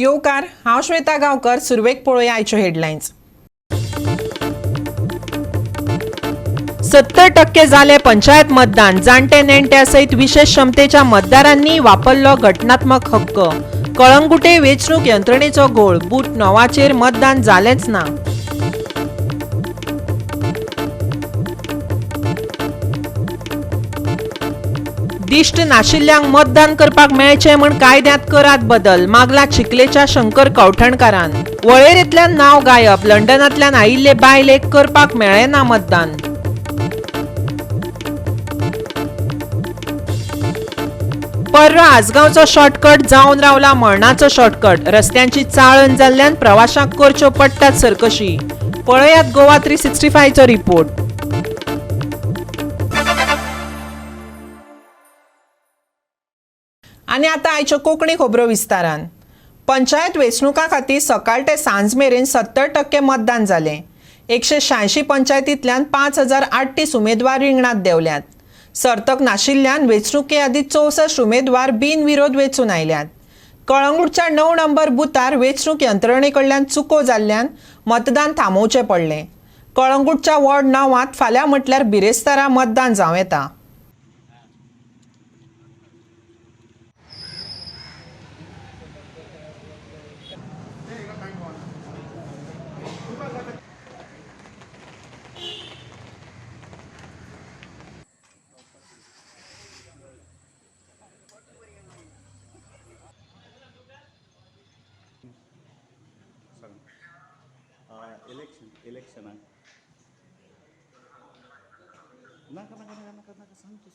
येवकार, हांव श्वेता गांवकर. सुरवेक पळोवया आयच्यो हेडलायन्स. 70% जालें पंचायत मतदान. जाणटे नेणट्या सयत विशेष क्षमतेच्या मतदारांनी वापरलो घटनात्मक हक्क. कळंगुटे वेंचणूक यंत्रणेचो घोळ. बूथ 9चेर मतदान जालेंच ना. दिश्ट नाशिल्ल्यांक मतदान करपाक मेळचें म्हण कायद्यांत करात बदल, मागला चिखलेच्या शंकर कवठणकारान. वळेरेंतल्यान नांव गायब. लंडनांतल्यान आयिल्ले बायलेक करपाक मेळ्ळें ना मतदान. पर्रा आजगांवचो शॉर्टकट जावन रावला मरणाचो शॉर्टकट. रस्त्यांची चाळण जाल्ल्यान प्रवाशांक करच्यो पडटात सरकशी. पळयात गोवा 365चो रिपोर्ट. आनी आतां आयच्यो कोंकणी खबरो विस्तारान. पंचायत वेंचणुकां खातीर सकाळ ते सांज मेरेन 70% मतदान जालें. 186 पंचायतींतल्यान 5038 उमेदवार रिंगणांत देंवल्यात. सर्तक नाशिल्ल्यान वेंचणुके आदीं 64 उमेदवार बिनविरोध वेंचून आयल्यात. कळंगूटच्या 9 नंबर बुथार वेंचणूक यंत्रणे कडल्यान चुको जाल्ल्यान मतदान थांबोवचें पडलें. कळंगूटच्या वॉर्ड 9त फाल्यां म्हटल्यार बिरेस्तारा मतदान जावं येता. इलेक्शन इलेक्शनाक नाका नाका नाका नाका नाका, सांग तूं.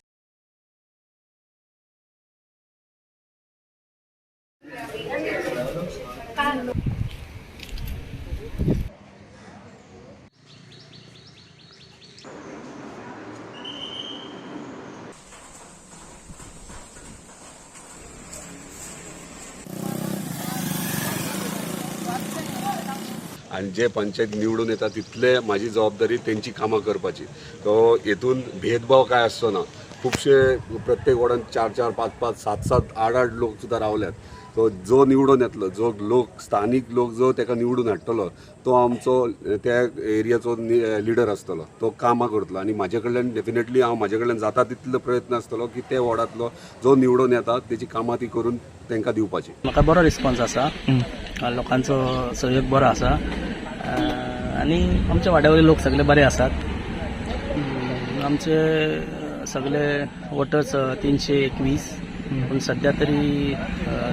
आनी जे पंचायत निवडून येता तितले म्हाजी जबाबदारी तेंची कामां करपाची. तो हेतून भेदभाव काय आसचो ना. खुबशे प्रत्येक वॉर्डान चार चार, पांच पांच, सात सात, आठ आठ लोक सुद्दां रावल्यात. तो जो निवडून येतलो, जो लोक स्थानीक लोक जो तेका निवडून हाडटलो, तो आमचो त्या एरियाचो लिडर आसतलो, तो कामां करतलो. आनी म्हाजे कडल्यान डेफिनेटली हांव म्हाजे कडल्यान जाता तितलो प्रयत्न आसतलो की ते वॉर्डांतलो जो निवडून येता तेची कामां ती करून तांकां दिवपाची. म्हाका बरो रिस्पॉन्स आसा, लोकांचो सहयोग बरो आसा आनी आमच्या वाड्यावयले लोक सगळे बरे आसात. आमचे सगळे वोटर्स 321, पूण सद्या तरी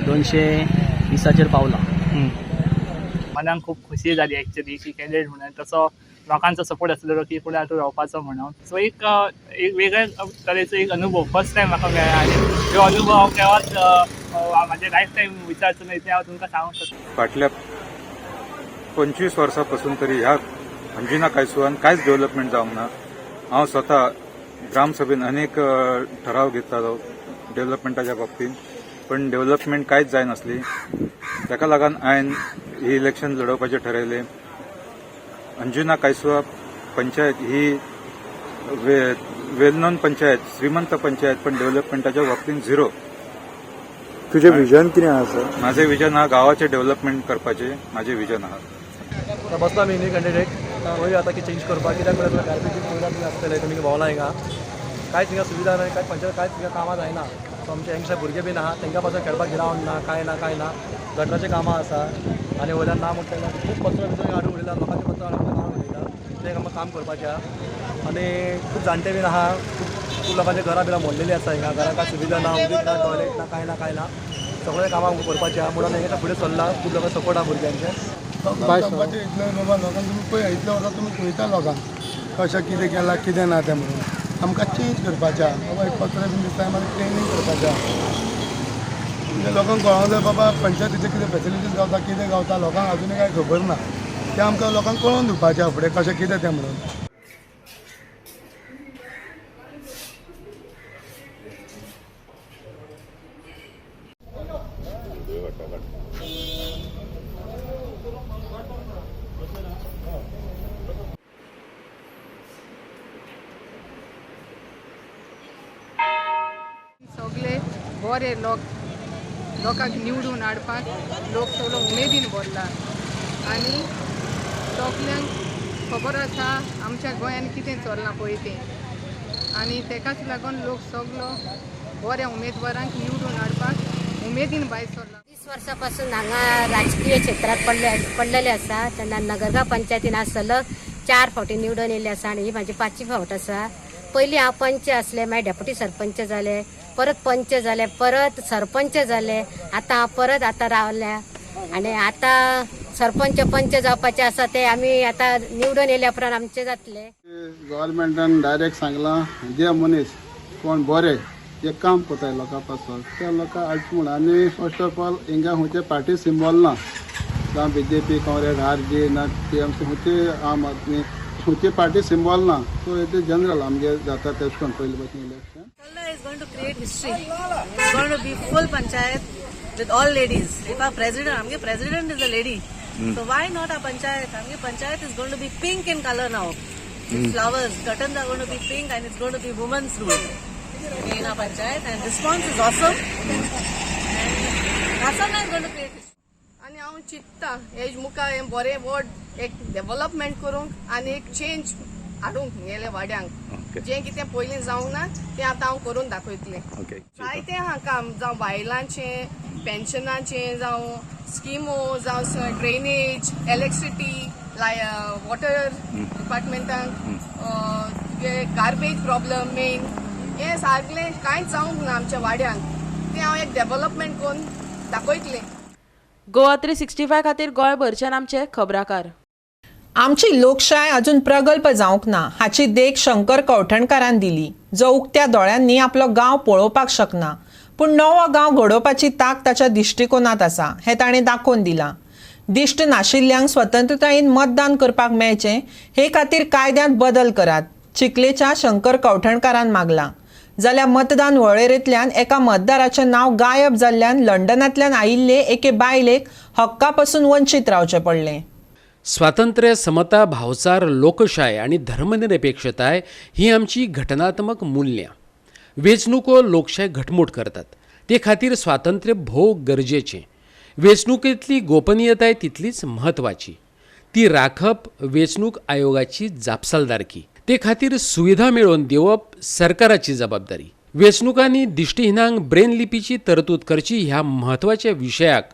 220चेर पावला. मनाक खूब खोशी जाली एक्चुअली की कॅन्डिडेट म्हणून तसो लोकांचो सपोर्ट आसलेलो की फुडें तूं रावपाचो म्हणून. सो एक एक वेगळे तरेचो एक अनुभव फर्स्ट टायम म्हाका मेळ्ळा आनी ह्यो अनुभव हांव केवाच म्हाजे लायफ टायम विचारचो ना इतलें हांव तुमकां सांगूंक शकता. फाटल्या 25 वर्सां पासून तरी ह्या अंजुना कायसुवान कांयच डेव्हलपमेंट जावंक ना. हांव स्वता ग्रामसभेन अनेक ठराव घेतालो डेव्हलपमेंटाच्या बाबतींत, पण डेव्हलपमेंट कांयच जायनासली. ताका लागून हांवें ही इलेक्शन लढोवपाचें ठरयलें. अंजुना कायसुआ पंचायत ही वेल नोन पंचायत, श्रीमंत पंचायत, पण डेव्हलपमेंटाच्या बाबतींत झिरो. तुजें विजन कितें आसा? माझे विजन हा गावाचे डेव्हलपमेंट करपाचे माझे विजन आहा. बसला मी न्यू कॅन्डिडेट. पळोवया आतां की चेंज करपाक, कित्याक म्हळ्यार गार्बेज पयला तुमी आसतले, तुमी भोंवला हिंगा. कांयच हिंगा सुविधा ना, कांय पंचायत कांयच हिंगा कामां जायना. सो आमचे यंगस्टर भुरगे बीन आहा, तांकां पासून खेळपाक ग्रावंड ना, कांय ना, कांय ना. गटराचें कामां आसा आनी वयल्यान ना म्हणटा जाल्यार खूब कचरो बिचरो हाडून उडयला, लोकांचे कचरो हाडून हाडून उडयला. तें आमकां काम करपाचें आहा आनी खूब जाणटे बीन आहा, खूब खूब लोकांच्या घरां बिरां मोडलेलीं आसा हिंगा. घरां कांय सुविधा ना, उदीक ना, टॉयलेट ना, कांय ना, कांय ना. सगळें कामां आमकां करपाचें आहा म्हणून हें फुडें सरला. खूब लोकांक सपोर्ट आहा भुरग्यांचे. सांगपाचें इतलें बाबा, लोकांक तुमी पळय, इतल्या वर्सां तुमी पळयता लोकांक कशें कितें केलां कितें ना तें, म्हणून आमकां चेंज करपाचें आहा बाबा. एक कचरो बीन दिसता, मागीर क्लिनींग करपाचें आहा. म्हणजे लोकांक कळोंक जाय बाबा, पंचायतीचे कितें फेसिलिटीज गावता, कितें गावता, लोकांक अजुनूय कांय खबर ना. तें आमकां लोकांक कळोवन दिवपाचें आहा फुडें कशें कितें तें म्हणून. सगळे बरे लोक. लोकांक निवडून हाडपाक लोक सगळो उमेदीन भरला आनी सगल्यांक खबर आसा आमच्या गोंयान कितें चल्लां पळय तें आनी तेकाच लागून लोक सगलो बऱ्या उमेदवारांक निवडून हाडपाक उमेदीन भायर सरला. 20 वर्सां पासून हांगा राजकीय क्षेत्रात पडलेले आसा. तेन्ना नगरगांव पंचायतीन आज सलग 4 फावटी निवडून येयल्ले आसा आनी ही म्हाजी 5वी फावट आसा. पयलीं हांव पंच आसले, मागीर डेप्युटी सरपंच जाले, परत पंच जाले, परत सरपंच जाले, आतां हांव परत आतां रावल्या आनी आतां सरपंच पंच जावपाचे आसा ते आमी आतां निवडून येयल्या उपरांत आमचे जातले. गव्हर्मेंटान डायरेक्ट सांगलां जे मनीस कोण बरे जे काम करताय लोकां पासून त्या लोकांक हाडचे म्हूण. आनी फर्स्ट ऑफ ऑल हिंगा खंयचे पार्टी सिंबॉल ना, जावं बीजेपी, काँग्रेस, आर जी ना टीएमसी, खंयचे आम आदमी खंयची पार्टी सिंबॉल ना. सो it is general आमगे जाता तेश कोन पयले भशेन election. Is going to create history. It's going to be full panchayat with all ladies. If our president, amge president is a lady, so why not our panchayat? Amge panchayat is going to be pink in color now. With flowers, curtains are going to be pink, and it's going to be women's rule in our panchayat. And response is awesome. And Rasana is going to create history. आनी हांव चिंतता has मुखार हें बरें ward एक development करूंक आनी एक change हाडूंक म्हगेल्या वाड्यांक, जें कितें पयलीं जावंक ना तें आतां हांव करून दाखयतलें. जायतें आहा काम, जावं बायलांचें, पेन्शनाचें, जावं स्किमो, जावं ड्रेनेज, इलेक्ट्रिसिटी, वॉटर डिपार्टमेंटांक, तुगे गार्बेज प्रॉब्लम मेन, हें सगळें कांयच जावंक ना आमच्या वाड्यांक, तें हांव एक डेवलपमेंट करून दाखयतलें. गोवा 365 खातीर गोंयभरच्यान आमचे खबराकार. आमची लोकशाय अजून प्रगल्भ जावंक ना हाची देख शंकर कवठणकारान दिली, जो उक्त्या दोळ्यांनी आपलो गांव पळोवपाक शकना, पूण नवो गांव घडोवपाची तांक ताच्या दिश्टिकोनांत आसा हें ताणें दाखोवन दिलां. दिश्ट नाशिल्ल्यांक स्वतंत्रतायेन मतदान करपाक मेळचें हे खातीर कायद्यांत बदल करात, चिखलेच्या शंकर कवठणकारान मागलां. जाल्यार मतदान वळेरेंतल्यान एका मतदाराचें नांव गायब जाल्ल्यान लंडनांतल्यान आयिल्ले एके बायलेक हक्का पसून वंचीत रावचें पडलें. स्वातंत्र्य, समता, भावचार, लोकशाय आनी धर्मनिरपेक्षताय ही आमची घटनात्मक मूल्यां. वेंचणुको लोकशाय घटमूट करतात, ते खातीर स्वातंत्र्य भोव गरजेचें. वेंचणुकेंतली गोपनीयताय तितलीच म्हत्वाची, ती राखप वेंचणूक आयोगाची जापसालदारकी. ते खातीर सुविधा मेळोवन दिवप सरकाराची जबाबदारी. वेंचणुकांनी दिश्टीहिनांक ब्रेन लिपीची तरतूद करची ह्या म्हत्वाच्या विशयाक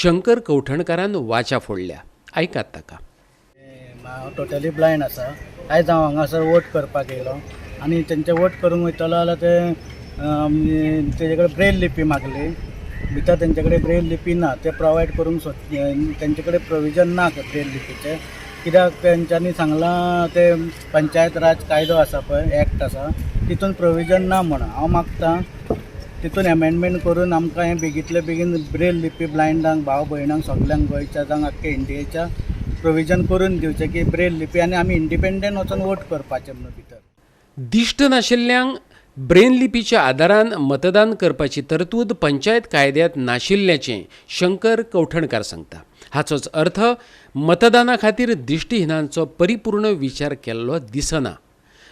शंकर कवठणकारान वाचा फोडल्या. आयकात ताका. हांव टोटली ब्लायंड आसा. आयज हांव हांगासर वोट करपाक येयलो आनी तेंचे वोट करूंक वयतलो जाल्यार ते तेजे कडेन ब्रेल लिपी मागली, भितर तेंचे कडेन ब्रेल लिपी ना, ते प्रोवायड करूंक तेंचे कडेन प्रोविजन ना ब्रेल लिपीचें. कित्याक तेंच्यांनी सांगलां ते पंचायत राज कायदो आसा पळय, एक्ट आसा, तितून प्रोविजन ना म्हणून. हांव मागता तितून एमेंडमेंट करून आमकां हें बेगींतले बेगीन ब्रेल लिपी ब्लायंडांक, भाव भयणांक, सगल्यांक गोंयच्या जावं आख्खे इंडियेच्या प्रोविजन करून दिवचें की ब्रेल लिपी आनी आमी इंडिपेंडंट वचून वोट करपाचें म्हणून भितर. दिश्ट नाशिल्ल्यांक ब्रेन लिपीच्या आदारान मतदान करपाची तरतूद पंचायत कायद्यांत नाशिल्ल्याचें शंकर कवठणकार सांगता. हाचोच अर्थ मतदाना खातीर दिश्टीहिनांचो परिपूर्ण विचार केल्लो दिसना.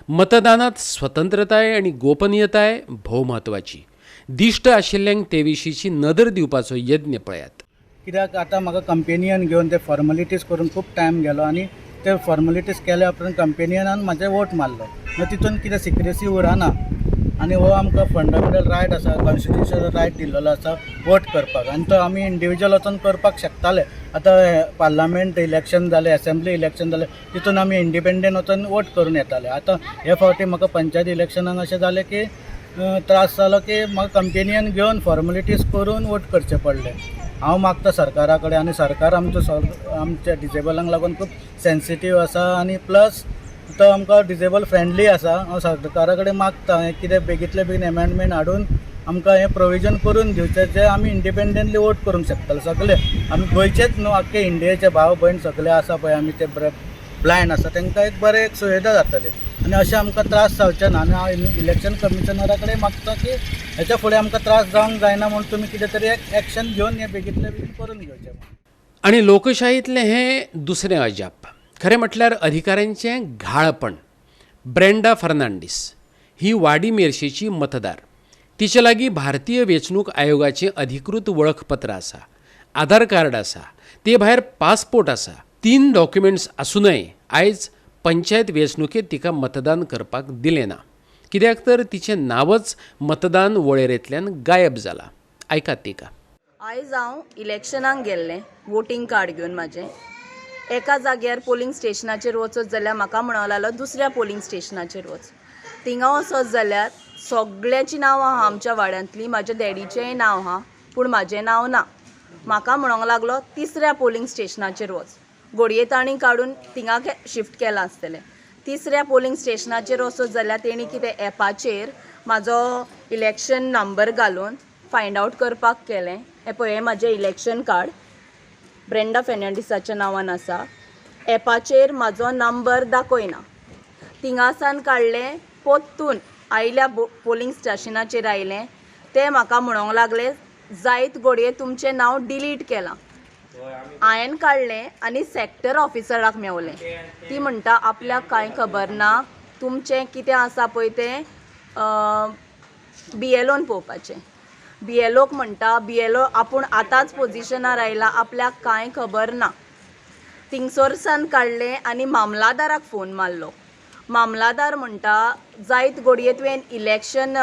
मतदानांत स्वतंत्रताय आनी गोपनीयताय भोव म्हत्वाची. दिश्ट आशिल्ल्यांक ते विशींची नदर दिवपाचो यत्न पळयात. कित्याक आतां म्हाका कंपेनियन घेवन ते फॉर्मलिटीज करून खूब टायम गेलो आनी ते फॉर्मलिटीज केल्या उपरांत कंपेनियनान म्हाजे वोट मारलो, मागीर तितून कितें सिक्रेसी उरना आनी हो आमकां फंडामेंटल रायट आसा, कॉन्स्टिट्युशनल रायट दिल्लो आसा वोट करपाक, आनी तो आमी इंडिविज्युअल वचून करपाक शकताले. आतां पार्लामेंट इलेक्शन जालें, एसेंब्ली इलेक्शन जालें, तितून आमी इंडिपेंडंट वचून वोट करून येताले. आतां हे फावटी म्हाका पंचायत इलेक्शनाक अशें जालें की त्रास जालो की म्हाका कंपेनियन घेवन फॉर्मेलिटीज करून वोट करचें पडलें. हांव मागता सरकारा कडेन आनी सरकार आमचो आमच्या डिजेबलांक लागून खूब सेन्सिटीव आसा आनी प्लस तो आमकां डिजेबल फ्रेंडली आसा. हांव सरकारा कडेन मागता हें कितें बेगींतले बेगीन एमेंडमेंट हाडून आमकां हें प्रोविजन करून दिवचें जें आमी इंडिपेंडंटली वोट करूंक शकतले सगळे. आमी गोंयचेच न्हू, आख्खे इंडियेचे भाव भयण सगळे आसा पळय, आमी ते ब्लायंड आसा तांकां एक बरें एक सुविधा जातली आनी अशें आमकां त्रास जावचे ना. आनी हांव इलेक्शन कमिशनरा कडेन मागता की हेच्या फुडें आमकां त्रास जावंक जायना म्हूण तुमी कितें तरी एक एक्शन घेवन हें बेगींतले बेगीन करून घेवचें. आनी लोकशाहींतलें हें दुसरें अजाप खरें म्हटल्यार अधिकाऱ्यांचें घाळपण. ब्रेंडा फर्नांडीस ही वाडी मेरशेची मतदार. तिचे लागीं भारतीय वेंचणूक आयोगाचें अधिकृत वळखपत्र आसा, आधार कार्ड आसा, ते भायर पासपोर्ट आसा. 3 डॉक्युमेंट्स आसूनय आयज पंचायत वेंचणुकेंत तिका मतदान करपाक दिलें ना, कित्याक तर तिचें नांवच मतदान वळेरेंतल्यान गायब जालां. आयकात तिका. आयज हांव इलेक्शनाक गेल्लें वोटींग कार्ड घेवन म्हाजें. एका जाग्यार पोलिंग स्टेशनाचेर वचत जाल्यार म्हाका म्हणूंक लागलो दुसऱ्या पोलिंग स्टेशनाचेर वच. थिंगा वचत जाल्यार सगळ्यांचीं नांवां आहा आमच्या वाड्यांतलीं, म्हाज्या डॅडीचेंय नांव आहा पूण म्हाजें नांव ना. म्हाका म्हणूंक लागलो तिसऱ्या पोलिंग स्टेशनाचेर वच. घडये तांणी काडून थिंगा शिफ्ट केलां आसतलें. तिसऱ्या पोलिंग स्टेशनाचेर वचत जाल्यार तेणी कितें एपाचेर म्हाजो इलेक्शन नंबर घालून फायंड आवट करपाक केलें. हें पळय, हें म्हाजें इलेक्शन कार्ड ब्रेंडा फेर्नांडीसाच्या नांवान आसा. एपाचेर म्हाजो नंबर दाखयना. थिंगासान काडलें पोत्तून आयल्या पोलिंग स्टेशनाचेर आयलें ते म्हाका म्हणूंक लागले जायत घडये तुमचें नांव डिलीट केलां. हांवें काडलें आनी सॅक्टर ऑफिसराक मेवलें. ती म्हणटा आपल्याक कांय खबर ना, तुमचें कितें आसा पळय तें बीएलओन पळोवपाचें. बीएलओक म्हणटा बीएलओ आपूण आतांच पोजिशनार आयला, आपल्याक कांय खबर ना. थिंगसरसान काडलें आनी मामलादाराक फोन मारलो. मामलादार म्हणटा जायत घडये तुवें इलेक्शन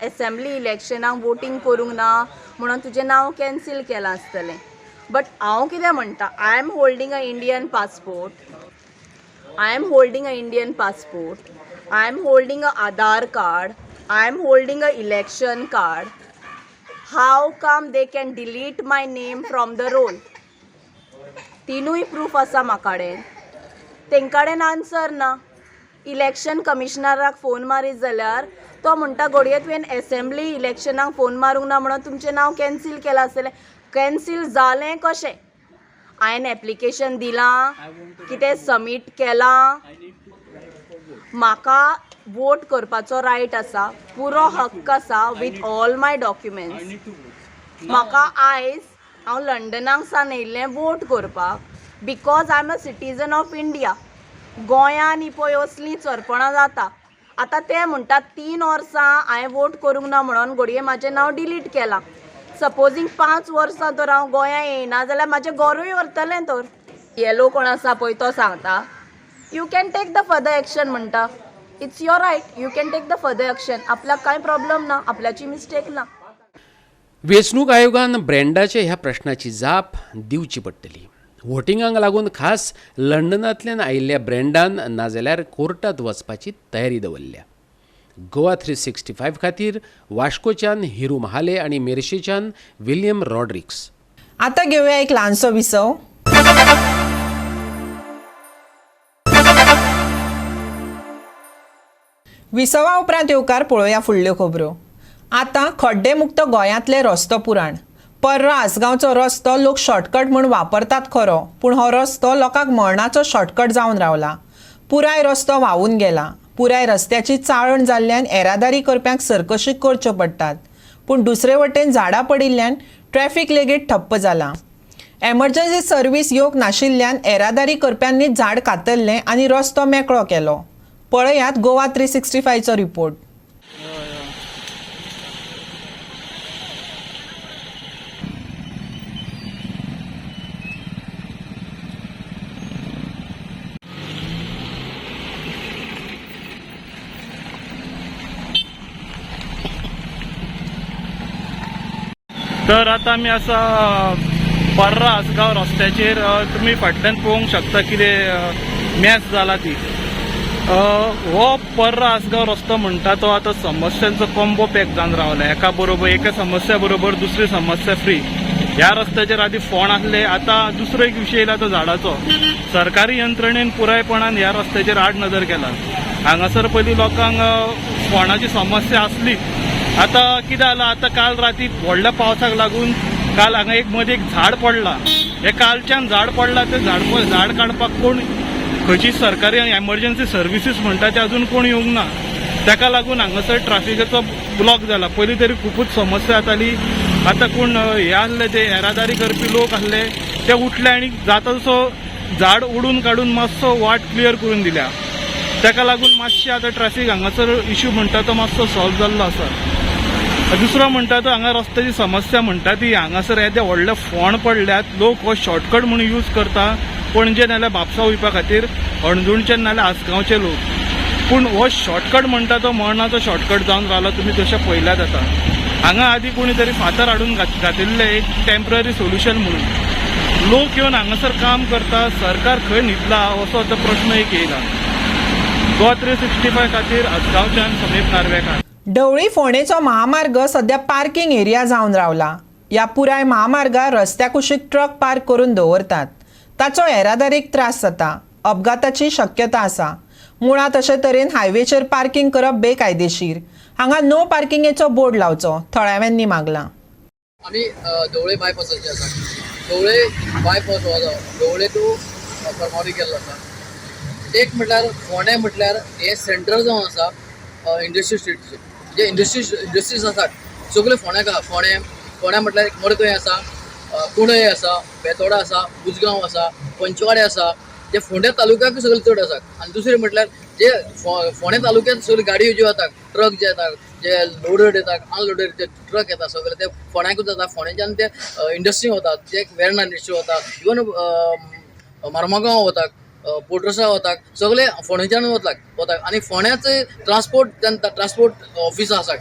एसेंब्ली इलेक्शनाक वोटींग करूंक ना म्हणून तुजें नांव कॅन्सील केलां आसतलें. बट हांव कितें म्हणटा, I am holding a Indian passport, I am holding a Indian passport, I am holding a Aadhaar card, I am holding a election card. How come they can delete my name from the roll? तिनूय proof आसा म्हाकाडेन. तेंकाडेन answer ना. Election कमिशनराक phone मारीत जाल्यार तो म्हणटा घडये तुवें assembly इलेक्शनाक phone मारूंक ना म्हणून तुमचें नांव कॅन्सील केलां आसतलें. कॅन्सील जालें कशें? हांवें एप्लिकेशन दिलां, कितें सबमीट केलां? म्हाका वोट करपाचो रायट आसा, पुरो हक्क आसा विथ ऑल my documents. म्हाका आयज हांव लंडनाक सावन येयल्लें वोट करपाक because I am a citizen of India. गोंयान ही पळय असलीं चरपणां जाता. आतां ते म्हणटात 3 वर्सां हांवें वोट करूंक ना म्हणून घडये म्हाजें नांव डिलीट केलां. सपोजींग 5 वर्सां तर हांव गोंया येयना जाल्यार म्हाजें घरूय व्हरतलें. तर येलो कोण आसा पळय तो सांगता you can take the further action म्हणटा. It's your right, you can take the further action. आपल्याक कांय प्रॉब्लम ना, आपल्याची मिस्टेक ना. वेंचणूक आयोगान ब्रँडाच्या ह्या प्रश्नाची जाप दिवची पडटली. वोटिंगाक लागून खास लंडनांतल्यान आयिल्ल्या ब्रँडान नाजाल्यार कोर्टांत वचपाची तयारी दवरल्या. गोवा 365 खातीर वास्कोच्यान हिरू महाले आनी मेरशेच्यान विल्यम रॉड्रिक्स. आतां घेवया एक ल्हानसो विसव. विसवा उपरांत येवकार पळोवया फुडल्यो खबरो. आतां खड्डेमुक्त गोंयांतले रस्तो पुराण. पर्रा आसगांवचो रस्तो लोक शॉर्टकट म्हूण वापरतात खरो, पूण हो रस्तो लोकांक मरणाचो शॉर्टकट जावन रावला. पुराय रस्तो व्हांवून गेला. पुराय रस्त्याची चाळण जाल्ल्यान येरादारी करप्यांक सरकशी करच्यो पडटात, पूण दुसरे वटेन झाडां पडिल्ल्यान ट्रॅफिक लेगीत ठप्प जाला. एमर्जन्सी सर्वीस येवंक नाशिल्ल्यान येरादारी करप्यांनी झाड कातरलें आनी रस्तो मेकळो केलो. पळयात गोवा 365चो रिपोर्ट. तर आता आमी आसा पर्रा आसगांव रस्त्याचेर. तुमी फाटल्यान पळोवंक शकता कितें मॅस जाला ती. हो पर्रा आसगांव रस्तो म्हणटा तो आतां समस्यांचो कॉम्बो पॅक जावन रावला. एका बरोबर एका समस्या बरोबर दुसरी समस्या फ्री. ह्या रस्त्याचेर आदी फोंड आसले, आतां दुसरो एक विशय येयला तो झाडाचो. सरकारी यंत्रणेन पुरायपणान ह्या रस्त्याचेर आड नदर केला. हांगासर पयलीं लोकांक फोंडाची समस्या आसली. आतां कितें जालां, आतां काल राती व्हडल्या पावसाक लागून काल हांगा एक मदीं एक झाड पडलां. हें कालच्यान झाड पडलां, तें झाड काडपाक कोण खंयची सरकारी एमर्जन्सी सर्विसीस म्हणटा ते अजून कोण येवंक ना. ताका लागून हांगासर ट्राफिकाचो ब्लॉक जाला. पयलीं तरी खुबूच समस्या जाताली. आतां कोण हे आसले ते येरादारी करपी लोक आसले ते उठले आनी जाता तसो झाड ओडून काडून मातसो वाट क्लियर करून दिल्या. ताका लागून मातशें आतां ट्राफीक हांगासर इश्यू म्हणटा तो मातसो सॉल्व जाल्लो आसा. दुसरो म्हणटा तो हांगा रस्त्याची समस्या म्हणटा ती हांगासर येदे व्हडले फोंड पडल्यात. लोक हो शॉर्टकट म्हणून यूज करता पणजे नाल्यार म्हापसा वयपा खातीर, हणजूणचे नाल्यार आसगांवचे लोक. पूण हो शॉर्टकट म्हणटा तो मरणाचो शॉर्टकट जावन रावला. तुमी तशें पळयल्यात आतां हांगा आदी कोणी तरी फातर हाडून घातिल्ले एक टेम्पररी सोल्युशन म्हणून. लोक येवन हांगासर काम करता, सरकार खंय न्हिदला असो आतां प्रश्न एक येयला. गोवा 365 खातीर आसगांवच्यान समीप नार्वेकार. ढवळी फोंडेचो महामार्ग सध्या पार्किंग एरिया जावन रावला. ह्या पुराय महामार्गार रस्त्या कुशीक ट्रक पार्क करून दवरतात. ताचो येरादारीक त्रास जाता, अपघाताची शक्यता आसा. मुळांत अशे तरेन हायवेचेर पार्किंग करप बेकायदेशीर. हांगा नो पार्किंगेचो बोर्ड लावचो, थळाव्यांनी मागलां. आमी ढवळे बायपासाचे आसा. ढवळे बायपास हो आसा ढवळे टू फर्मागुडी गेल्लो आसा. एक म्हटल्यार फोंडें म्हटल्यार हें सेंटर जावन आसा इंडस्ट्री स्ट्रीटचें. जे इंडस्ट्रीज आसात सगळे फोंड्याक आसा. फोंडें फोंड्या म्हटल्यार एक मडकय आसा, कुंडय आसा, बेतोडा आसा, उजगांव आसा, पंचवाडे आसा. जे फोंड्या तालुक्याक सगळे चड आसात. आनी दुसरें म्हटल्यार जे फोंडें तालुक्यांत सगळ्यो गाडयो ज्यो येतात, ट्रक जे येतात, जे लोडड येतात, अनलोडेड जे ट्रक येता सगळे ते फोंड्याकूच जाता. फोंड्याच्यान ते इंडस्ट्री वतात, ते वेर्णा इंडस्ट्री वता, इवन मार्मागांव वतात, पोर्टसा वतात, सगळे फोंडेच्यान वतात. आनी फोंड्याचे ट्रान्सपोर्ट ट्रान्सपोर्ट ऑफिस आसा,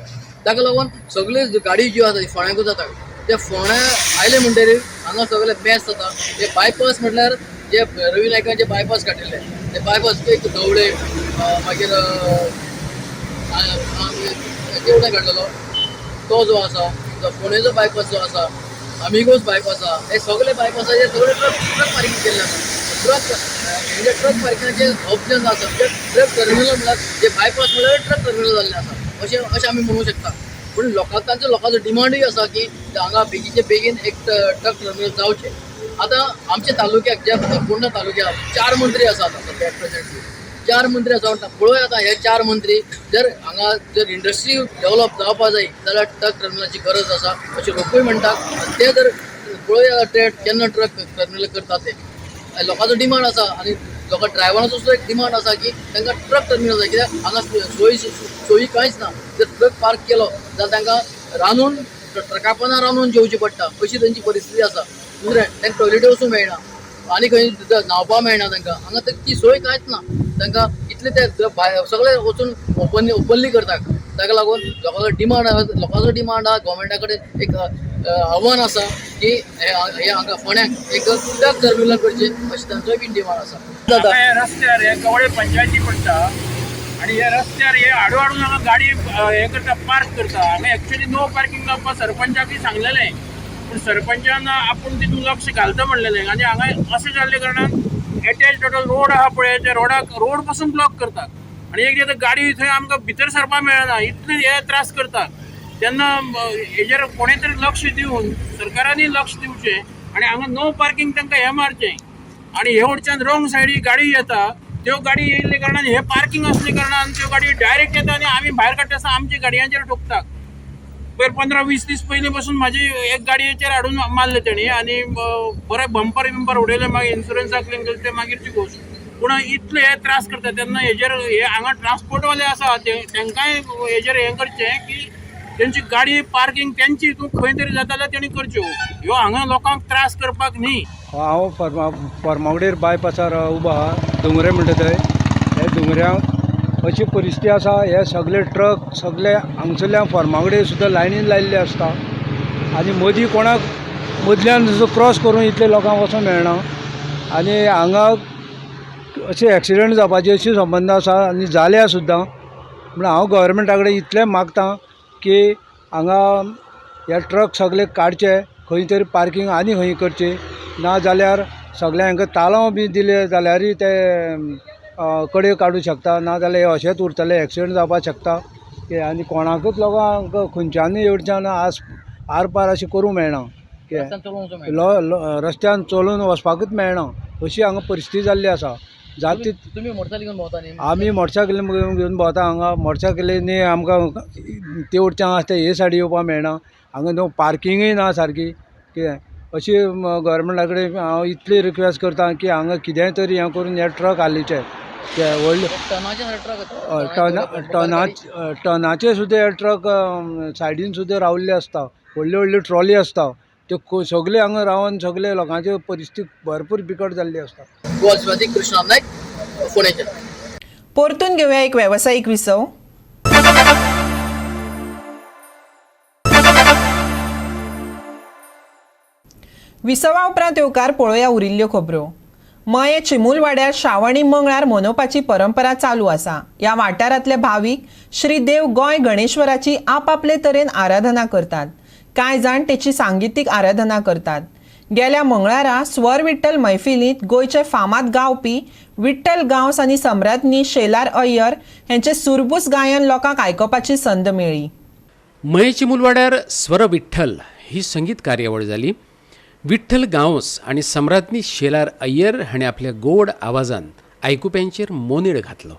ताका लागून सगळे गाडी ज्यो आसा ती फोंड्याकूच जाता. ते फोंड्या आयले म्हणटरीर हांगा सगळे मॅस जाता. ते बायपास म्हटल्यार जे रवी नायकान जे बायपास काडिल्ले ते बायपास एक ढवळे मागीर तेवटेन काडलेलो तो जो आसा, फोंडेचो बायपास जो आसा, आमिगोस बायपास आसा, हे सगळे बायपासाचे सगळे ट्रक ट्रक पार्किंग केल्ले आसा. ट्रक म्हणजे ट्रक पार्किंगाचे हब जे आसा, म्हणजे ट्रक टर्मिनल म्हळ्यार जे बायपास म्हळ्यार ट्रक टर्मिनल जाल्लें आसा अशें अशें आमी म्हणूंक शकता. पूण लोकांक तांचो लोकांचो डिमांडूय आसा की हांगा बेगीनचे बेगीन एक ट्रक टर्मिनल जावचें. आतां आमच्या तालुक्याक ज्या फोंडा तालुक्याक 4 मंत्री आसात आतां प्रेझेंटली 4 मंत्री आसा. पळोवया आतां हे 4 मंत्री जर हांगा जर इंडस्ट्री डेव्हलप जावपा जाय जाल्यार ट्रक टर्मिनलाची गरज आसा अशें लोकूय म्हणटात. आनी ते जर पळोवया ते केन्ना ट्रक टर्मिनल करतात ते लोकांचो डिमांड आसा. आनी लोकां ड्रायव्हरांचो सुद्दां एक डिमांड आसा की तांकां ट्रक टर्मिनल जाय, कित्याक हांगा सोयी कांयच ना. जर ट्रक पार्क केलो जाल्यार तांकां रांदून ट्रका पोंदा रांदून जेवचें पडटा अशी तेंची परिस्थिती आसा. दुसरें तांकां टॉयलेटी वचूंक मेळना आनी खंय न्हांवपाक मेळना तांकां. हांगा ती सोय कांयच ना तांकां. इतले ते भायर सगळे वचून ओपनली करतात. ताका लागून लोकांचो डिमांड आसा, लोकांचो डिमांड आसा, गोवोरमेंटा कडेन एक आव्हान आसा की हे हांगा फोंड्याक एक ट्रक टर्मिनल करचें अशें तांचोय बीन डिमांड आसा. रस्त्यार हे कवळे पंचायती पडटा आनी ह्या रस्त्यार हे हाडू हाडून हांगा गाडी हे करता, पार्क करता. हांगा एक्चुअली नो पार्किंग लावपाक सरपंचाकूय सांगलेलें, पूण सरपंचान आपूण तितून लक्ष घालता म्हणलेलें. आनी हांगा अशें जाल्ले कारणान एटॅच टोटल रोड आहा पळय, त्या रोडाक रोड पासून ब्लॉक करतात आनी एक एकदां गाडी थंय आमकां भितर सरपाक मेळना, इतले हे त्रास करतात. तेन्ना हेजेर कोणें तरी लक्ष दिवन सरकारांनी लक्ष दिवचें आनी हांगा नो पार्किंग तांकां हें मारचें. आनी हे वटच्यान रोंग सायडी गाडी येता, त्यो गाडी येयल्ले कारणान हे पार्किंग आसले कारणान त्यो गाडी डायरेक्ट येता आनी आमी भायर काडटा आसतना आमच्या गाडयांचेर ठोकतात. पयर 15-20 दीस पयलीं पासून म्हाजी एक गाडयेचेर हाडून मारले तेणी आनी बरें बंपर बिंपर उडयलें, मागीर इन्शुरन्साक क्लेम केलें, ते मागीरची गोश्ट. पूण इतले हे त्रास करता तेन्ना हेजेर हे हांगा ट्रान्सपोर्टवाले आसा तेंकांय हेजेर हें करचें की तेंची गाडी पार्किंग तेंची हितून खंय तरी जाता जाल्यार तेणी करच्यो. ह्यो हांगा लोकांक त्रास करपाक न्ही. हांव फर्मागुडयेर बायपासार उबो आहा, दोंगरे म्हणटा थंय. हे दोंगऱ्यांक अशी परिस्थिती आसा, हे सगळे ट्रक सगळे हांगसरल्यान फर्मागुडयेर सुद्दां लायनीन लायिल्ले आसता आनी मदीं कोणाक मदल्यान क्रॉस करून इतले लोकांक वचोंक मेळना आनी हांगा अशे एक्सिडंट जावपाचे अशी संबंद आसा आनी जाल्या सुद्दां. म्हण हांव गव्हर्मेंटा कडेन इतलें मागता की हांगा हे ट्रक सगळे काडचे, खंय तरी पार्किंग आनी खंय करचे, ना जाल्यार सगळ्यांक तालांव बी दिले जाल्यारय ते कडेक काडूं शकता, ना जाल्यार हे अशेंच उरतले, एक्सिडंट जावपाक शकता. आनी कोणाकूच लोकांक खंयच्यानूय येवच्यान आस आरपार अशें करूंक मेळना, रस्त्यान चलून वचपाकूच मेळना अशी हांगा परिस्थिती जाल्ली आसा. जाती तुमी मोटरसायकल घेवन भोंवता न्ही? आमी मोटरसायकल घेवन भोंवता हांगा. मोटरसायकलींनी आमकां ते वटच्यान आसा ते हे सायडी येवपाक मेळना, हांगा न्हू पार्किंगूय ना सारकी. कितें अशी गव्हर्मेंटा कडेन हांव इतली रिक्वेस्ट करता की हांगा कितेंय तरी हें करून हे ट्रक हालीचे. ते व्हडले टना टनाचे सुद्दां हे ट्रक सायडीन सुद्दां रावल्ले आसता, व्हडल्यो व्हडल्यो ट्रॉली आसता, त्यो सगळे हांगा रावन सगळे लोकांची परिस्थिती भरपूर बिकट जाल्ली आसता. गोवा कृष्णा नायक, फोंडेच्यान. परतून घेवया एक वेवसायीक विसव. विसवा उपरांत येवकार पळोवया उरिल्ल्यो खबरो. मये चिमूलवाड्यार श्रावणी मंगळार मनोवपाची परंपरा चालू आसा. ह्या वाठारांतले भावीक श्री देव गोंय गणेश्वराची आपापले तरेन आराधना करतात. कांय जाण तेची सांगितीक आराधना करतात. गेल्या मंगळारा स्वर विठ्ठल मैफिलींत गोंयचे फामाद गावपी विठ्ठल गांवस आनी सम्राज्ञी शेलार अय्यर हेंचें सुरबूस गायन लोकांक आयकुपाची संद मेळ्ळी. मये चिमूलवाड्यार स्वर विठ्ठल ही संगीत कार्यावळ जाली. विठ्ठल गांवस आनी सम्राज्ञी शेलार अय्यर हाणें आपल्या गोड आवाजान आयकुप्यांचेर मोनेळ घातलो.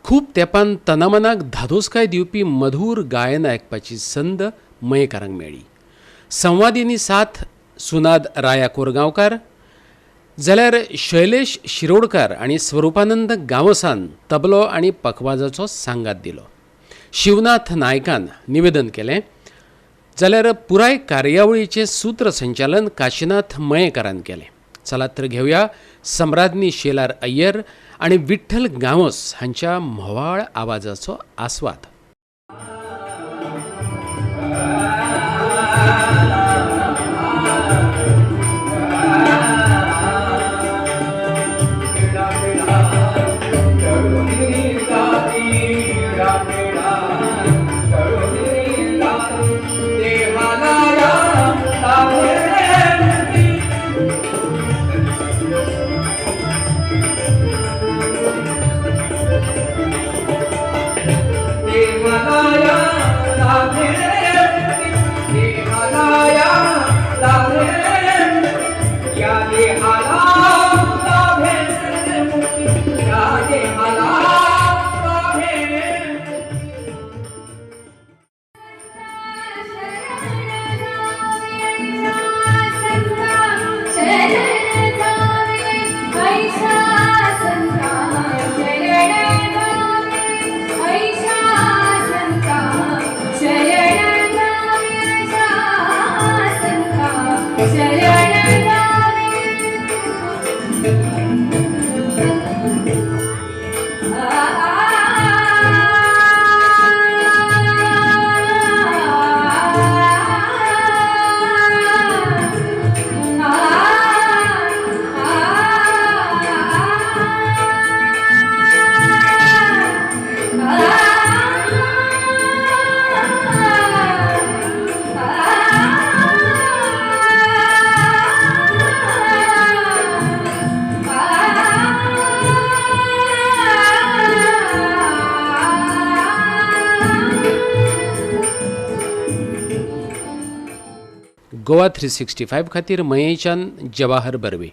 खूब तेंपान तनामनाक धादोसकाय दिवपी मधूर गायन आयकपाची संद मयेकारांक मेळ्ळी. संवादिनी साथ सुनाद राया कोरगांवकार जाल्यार शैलेश शिरोडकार आनी स्वरूपानंद गांवसान तबलो आनी पखवाजाचो सांगात दिलो. शिवनाथ नायकान निवेदन केलें जाल्यार पुराय कार्यावळीचें सूत्रसंचालन काशीनाथ मयेकारान केलें. चलात तर घेवया सम्राज्ञी शेलार अय्यर आनी विठ्ठल गांवस हांच्या म्होवाळ आवाजाचो आस्वाद. गोवा 365 खातीर मयेच्यान जवाहर बर्वे.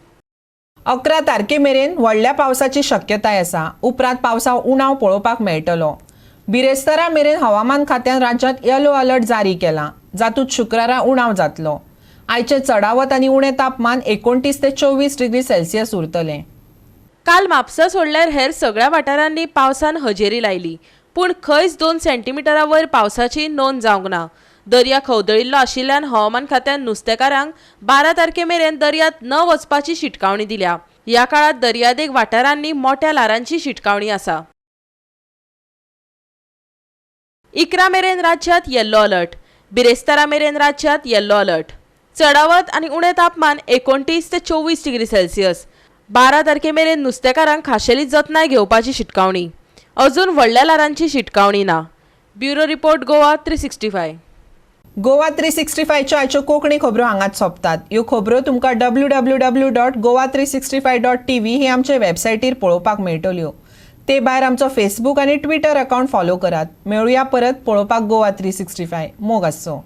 11 तारखे मेरेन व्हडल्या पावसाची शक्यताय आसा. उपरांत पावसा उणाव पळोवपाक मेळटलो. बिरेस्तारा मेरेन हवामान खात्यान राज्यांत येलो अलर्ट जारी केला, जातूंत शुक्रारा उणाव जातलो. आयचें चडावत आनी उणें तापमान 29 ते 24 डिग्री सेल्सियस उरतलें. काल म्हापसा सोडल्यार हेर सगळ्या वाठारांनी पावसान हजेरी लायली, पूण खंयच 2 सेंटीमिटरा वयर पावसाची नोंद जावंक ना. दर्या खवदळिल्लो आशिल्ल्यान हवामान खात्यान नुस्तेकारांक 12 तारखे मेरेन दर्यांत न वचपाची शिटकावणी दिल्या. ह्या काळांत दर्यादेग वाठारांनी मोठ्या ल्हारांची शिटकावणी आसा. 11 मेरेन राज्यांत येल्लो अलर्ट. बिरेस्तारा मेरेन राज्यांत येल्लो अलर्ट. चडावत आनी उणें तापमान 29 ते 24 डिग्री सेल्सियस. 12 तारखे मेरेन नुस्तेकारांक खाशेली जतनाय घेवपाची शिटकावणी. अजून व्हडल्या ल्हारांची शिटकावणी ना. Bureau report, Goa 365. Goa 365च्यो आयच्यो कोंकणी खबरो हांगाच सोंपतात. ह्यो खबरो तुमकां www.goa365.tv ही आमचे वेबसायटीर पळोवपाक मेळटल्यो. ते भायर आमचो फेसबूक आनी ट्विटर अकावंट फॉलो करात. मेळुया परत पळोवपाक गोवा 365. मोग आसचो.